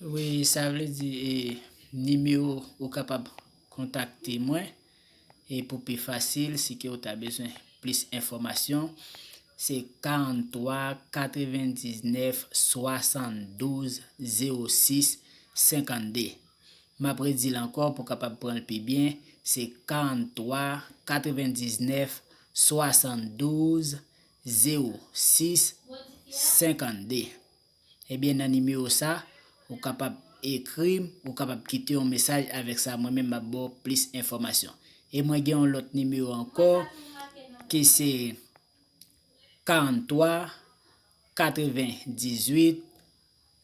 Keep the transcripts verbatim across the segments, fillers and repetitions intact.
Wi, sa vle di, e, nimewo ou kapab kontakte mwen, e pou pi fasil, si ke ou ta bezwen plis enfòmasyon, se karant twa, katrevendiznèf, swasanndouz, zewo sis, senkannde. M ap redi l ankò pou w kapab pran l pi byen, se karant twa, katrevendiznèf, swasanndouz, zewo sis, senkannde. Ebyen, nan nimewo sa, ou kapab ekri m, ou kapab kite yon mesaj, avèk sa, mwen menm m ap ba w plis enfòmasyon. E mwen gen yon lòt nimewo ankò, ki se karant twa, katrevendizuit,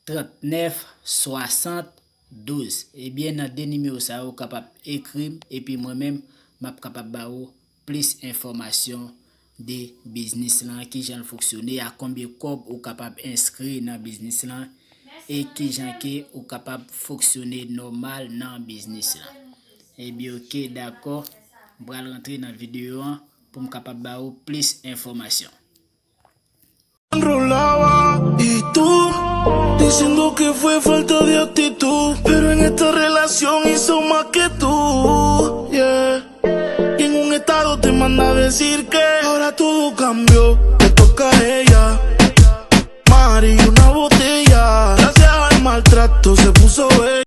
trannèf, swasant, douz. Ebyen, nan de nimewo sa yo, ou kapab ekri m, epi mwen menm, m ap kapab ba ou plis enfòmasyon de biznis lan, kijan l fonksyone, a konbyen kòb ou kapab enskri nan biznis lan, e kijan ke ou kapab fonksyone nòmal nan biznis lan. Ebyen, oke, dakò. M pral rantre nan videyo an pou m kapab ba ou plis enfòmasyon. Enrolaba y tú diciendo que fue falta de actitud, pero en esta relación hizo más que tú. Yeah. Y en un estado te manda a decir que ahora todo cambió, le toca a ella. Mari, una botella, gracias al maltrato se puso bella.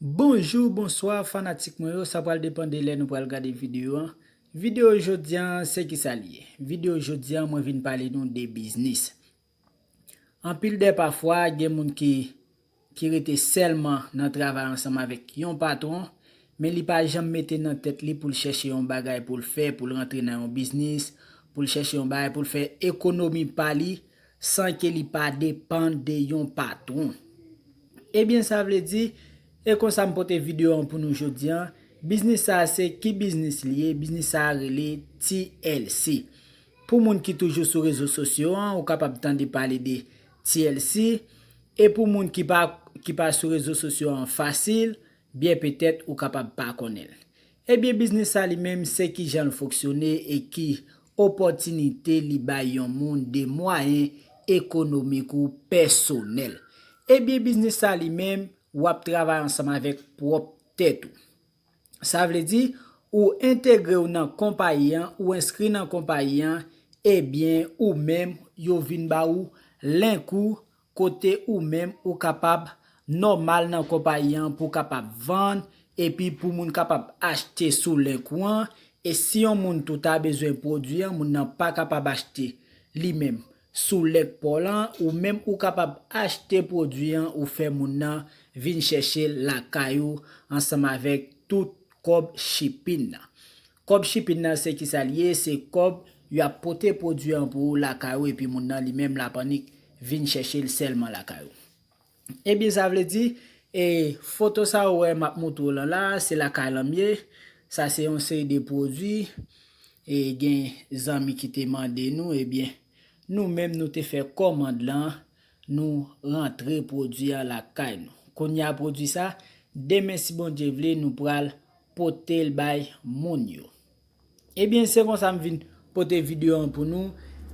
Bonjou, bonswa, fanatik mwen yo, sa pral depann de lè nou pral gade videyo an. Videyo jodi an, se ki sa l ye? Videyo jodi an, mwen vin pale nou de biznis. Anpil de pafwa, gen moun ki, ki rete sèlman nan travay ansanm avèk yon patwon, men li pa janm mete nan tèt li pou l chèche yon bagay pou l fè, pou l rantre nan yon biznis, pou l chèche yon bagay pou l fè ekonomi pa li, san ke li pa depann de yon patwon. Ebyen, sa vle di, e konsa m pote videyo an pou nou jodi an. Biznis sa a se ki biznis li ye? Biznis sa a rele T L C. Pou moun ki toujou sou rezo sosyo an, ou kapab tande pale de T L C. E pou moun ki pa, ki pa sou rezo sosyo an fasil, byen petèt ou kapab pa konnen l. Ebyen, biznis sa li menm, se kijan l fonksyone e ki opòtinite li bay yon moun de mwayen ekonomik ou pèsonèl. Ebyen, biznis sa li menm, w ap travay ansanm avèk pwòp tèt ou. Sa vle di, ou entegre w nan konpayi an, ou enskri nan konpayi an, ebyen, ou menm, yo vin ba ou link ou, kote ou menm ou kapab nòmal nan konpayi an pou w kapab vann, epi pou moun kapab achte sou link ou an. E si yon moun tou ta bezwen pwodui an, moun nan pa kapab achte li menm sou link pa w lan, ou menm ou kapab achte pwodui an, ou fè moun nan vin chèche l lakay ou ansanm avèk tout kòb shipping nan. Kòb shipping nan se kisa l ye? Se kòb y ap pote pwodui an pou ou lakay ou, epi moun nan li menm l ap annik vin chèche l sèlman lakay ou. Ebyen, sa vle di, e, foto sa ou wè m ap montre w lan la, se lakay lan m ye. Sa se yon seri de pwodui, e, gen zanmi ki te mande nou, ebyen, nou menm nou te fè kòmand lan, nou rantre pwodui an lakay nou. Kounye a pwodui sa, demen si Bondye vle, nou pral pote l bay moun yo. Ebyen, se konsa m vin pote videyo an pou nou.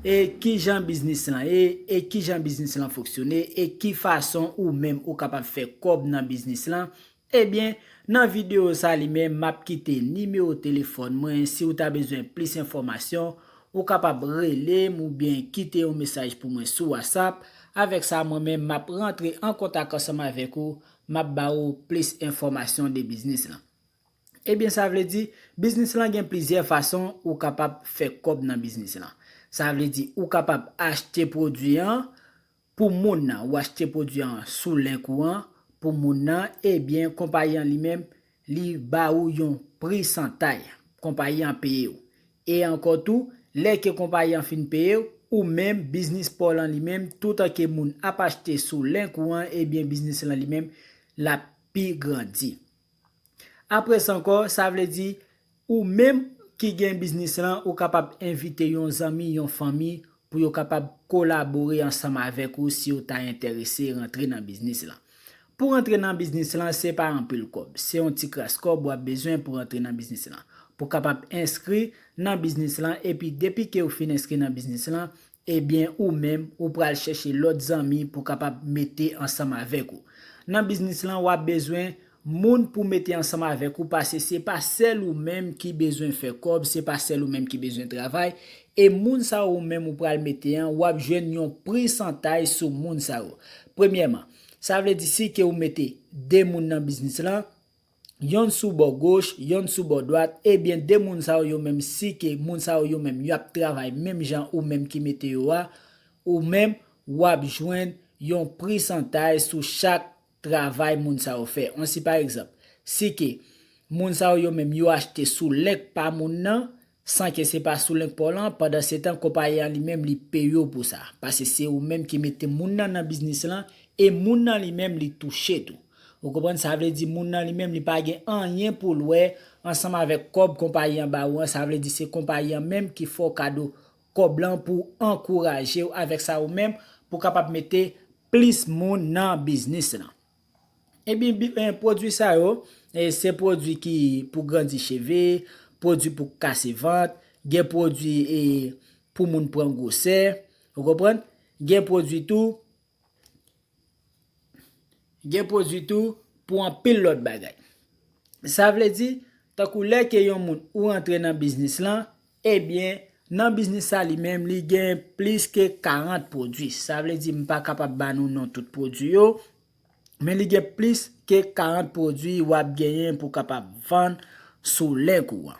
E kijan biznis lan ye, e kijan biznis lan fonksyone, e ki fason ou menm ou kapab fè kòb nan biznis lan. Ebyen, nan videyo sa li menm, m ap kite nimewo telefòn mwen. Si w ta bezwen plis enfòmasyon, ou kapab rele m oubyen kite yon mesaj pou mwen sou WhatsApp. Avèk sa, mwen menm, m ap rantre an kontak ansanm avèk ou, m ap ba ou plis enfòmasyon de biznis lan. Ebyen, sa vle di, biznis lan gen plizyè fason ou kapab fè kòb nan biznis lan. Sa vle di, ou kapab achte pwodui an pou moun nan, ou achte pwodui an sou link ou an pou moun nan, ebyen, konpayi an li menm, li ba ou yon prisantay, konpayi an peye w. E ankò tou, lè ke konpayi an fin peye w, ou menm, biznis pa w lan li menm, toutan ke moun ap achte sou link ou an, ebyen, biznis lan li menm, l ap pi grandi. Apre sa ankò, sa vle di, ou menm ki gen biznis lan, ou kapab envite yon zanmi, yon fanmi, pou yo kapab kolabore ansanm avèk ou si yo ta enterese rantre nan biznis lan. Pou rantre nan biznis lan, se pa anpil kòb. Se yon ti kras kòb w ap bezwen pou rantre nan biznis lan. Pou kapab enskri nan biznis lan, epi depi ke ou fin enskri nan biznis lan, ebyen ou menm ou pral chèche lòt zanmi pou kapab mete ansanm avèk ou. Nan biznis lan, w ap bezwen moun pou mete ansanm avèk ou, paske se pa sèl ou menm ki bezwen fè kòb, se pa sèl ou menm ki bezwen travay, e moun sa yo ou menm ou pral mete an, w ap jwenn yon pèsantay sou moun sa yo. Premyèman, sa vle di si ke ou mete de moun nan biznis lan, yonn sou bò goch, yonn sou bò dwat, ebyen de moun sa yo, yo menm, si ke moun sa yo, yo menm, y ap travay menm jan ou menm ki mete yo a, ou menm, w ap jwenn yon pèsantay sou chak travay moun sa yo fè. Ansi, pa egzanp, si ke moun sa yo, yo menm, yo achte sou link pa moun nan, san ke se pa sou link pa w lan, pandan se tan konpayi an li menm li peye w pou sa. Paske se ou menm ki mete moun nan nan biznis lan, e moun nan li menm li touche tou. Ou konprann? Sa vle di moun nan li menm li pa gen anyen pou l wè ansanm avèk kòb konpayi an ba ou an, sa vle di se konpayi an menm ki fè w kado kòb lan pou ankouraje w avèk sa ou menm pou kapab mete plis moun nan biznis lan. Ebyen, bi- eh, pwodui sa yo, eh, se pwodui ki pou grandi cheve, pwodui pou kase vant, gen pwodui eh, pou moun pran gwosè, ou konprann? Gen pwodui tou, gen pwodui tou pou anpil lòt bagay. Sa vle di, tankou lè ke yon moun ou rantre nan biznis lan, ebyen, nan biznis sa li menm, li gen plis ke karant pwodui. Sa vle di, m pa kapab ba nou non tout pwodui yo, men li gen plis ke karant pwodui w ap genyen pou kapab vann sou link ou an.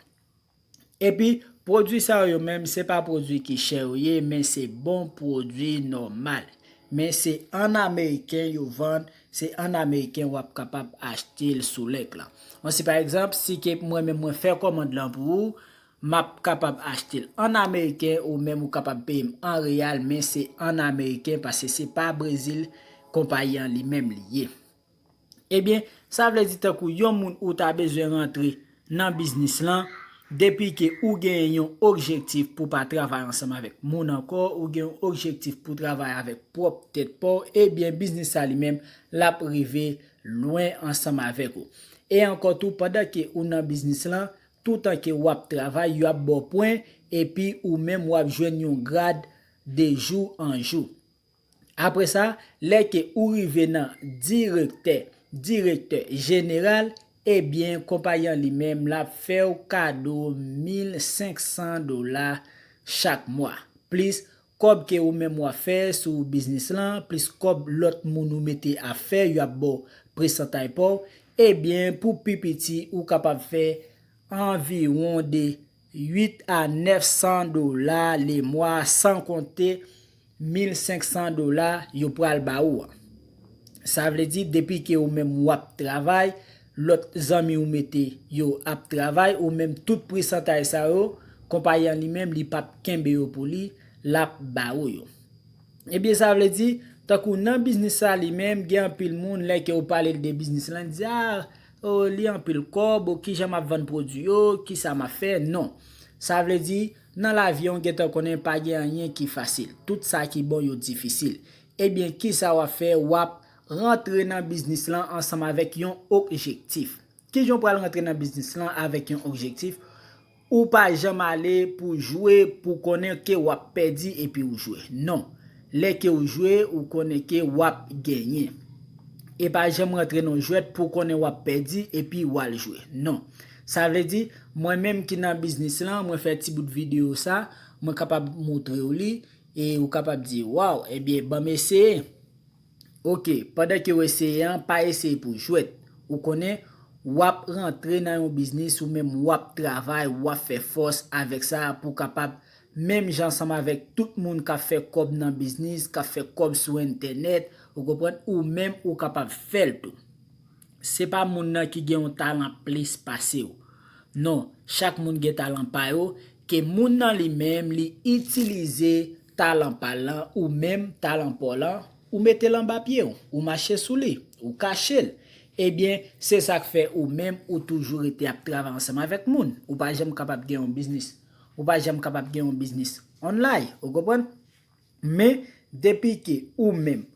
Epi, pwodui sa yo menm, se pa pwodui ki chè yo ye, men se bon pwodui nòmal. Men se an ameriken yo vann, se an ameriken w ap kapab achte l sou link lan. Ansi, pa egzanp, si ke mwen menm mwen fè kòmand lan pou ou, m ap kapab achte l an ameriken, ou menm ou kapab peye m an reyal, men se an ameriken, paske se pa Brezil konpayi an li menm li ye. Ebyen, sa vle di tankou yon moun ou ta bezwen rantre nan biznis lan, depi ke ou gen yon objektif pou pa travay ansanm avèk moun ankò, ou gen yon objektif pou travay avèk pwòp tèt pa w, ebyen, biznis sa li menm, l ap rive lwen ansanm avèk ou. E ankò tou, pandan ke ou nan biznis lan, toutan ke w ap travay, yo ap ba w pwen, epi ou menm w ap jwenn yon grad de jou an jou. Apre sa, lè ke ou rive nan direktè, direktè jeneral, ebyen, konpayi an li menm, l ap fè w kado mil senk san dola chak mwa, plis kòb ke ou menm w ap fè sou biznis lan, plis kòb lòt moun ou mete ap fè, y ap ba w pèsantay pa w. Ebyen, pou pi piti, ou kapab fè anviwon de uit a nèf san dola lemwa, san konte mil senk san dola yo pral ba ou an. Sa vle di, depi ke ou menm w ap travay, lòt zanmi ou mete yo ap travay, ou menm tout pèsantay sa yo, konpayi an li menm, li p ap kenbe yo pou li, l ap ba ou yo. Ebyen, sa vle di, tankou nan biznis sa li menm, gen anpil moun, lè ke ou pale l de biznis lan, di, a, o, li anpil kòb, o, kijan m ap vann pwodui yo, kisa m ap fè, non. Sa vle di, nan lavi an, ou gentan konnen pa gen anyen ki fasil. Tout sa ki bon yo difisil. Ebyen, kisa w ap fè? W ap rantre nan biznis lan ansanm avèk yon objektif. Kijan w pral rantre nan biznis lan avèk yon objektif? Ou pa janm ale pou jwe, pou konnen ke w ap pèdi epi ou jwe. Non. Lè ke ou jwe, ou konnen ke w ap genyen. E pa janm rantre nan jwèt pou konnen w ap pèdi epi w al jwe. Non. Sa vle di, mwen menm ki nan biznis lan, mwen fè ti bout videyo sa, mwen kapab moutre w li, e ou kapab di, waw, ebyen, ban m eseye. Oke, pandan ke w eseye an, pa eseye pou jwèt. Ou konnen, w ap rantre nan yon biznis, ou menm w ap travay, w ap fè fòs avèk sa pou kapab, menm jan ansanm avèk tout moun k ap fè kòb nan biznis, k ap fè kòb sou entènèt, ou konprann, ou menm ou kapab fè l tou. Se pa moun nan ki gen yon talan plis pase w. Non, chak moun gen talan pa yo, ke moun nan li menm li itilize talan pa l lan, ou menm talan pa w lan, ou mete l anba pye w, ou mache sou li, ou kache l. Ebyen, se sa k fè ou menm ou toujou rete ap travay ansanm avèk moun. Ou pa janm kapab gen yon biznis. Ou pa janm kapab gen yon biznis online, ou konprann? Men, depi ke ou menm,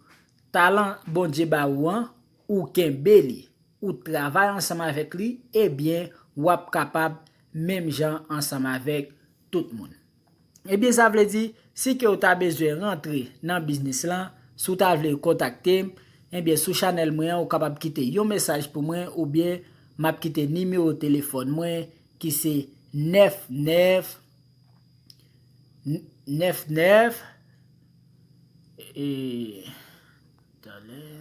talan Bondye ba ou an, ou kenbe li, ou travay ansanm avèk li, ebyen, w ap kapab menm jan ansanm avèk tout moun. Ebyen, sa vle di, Si ke w ta bezwen rantre nan biznis lan, si w ta vle kontakte m, ebyen sou chanèl mwen an, ou kapab kite yon mesaj pou mwen oubyen m ap kite nimewo telefòn mwen ki se nèf nèf, nèf nèf, e, talè.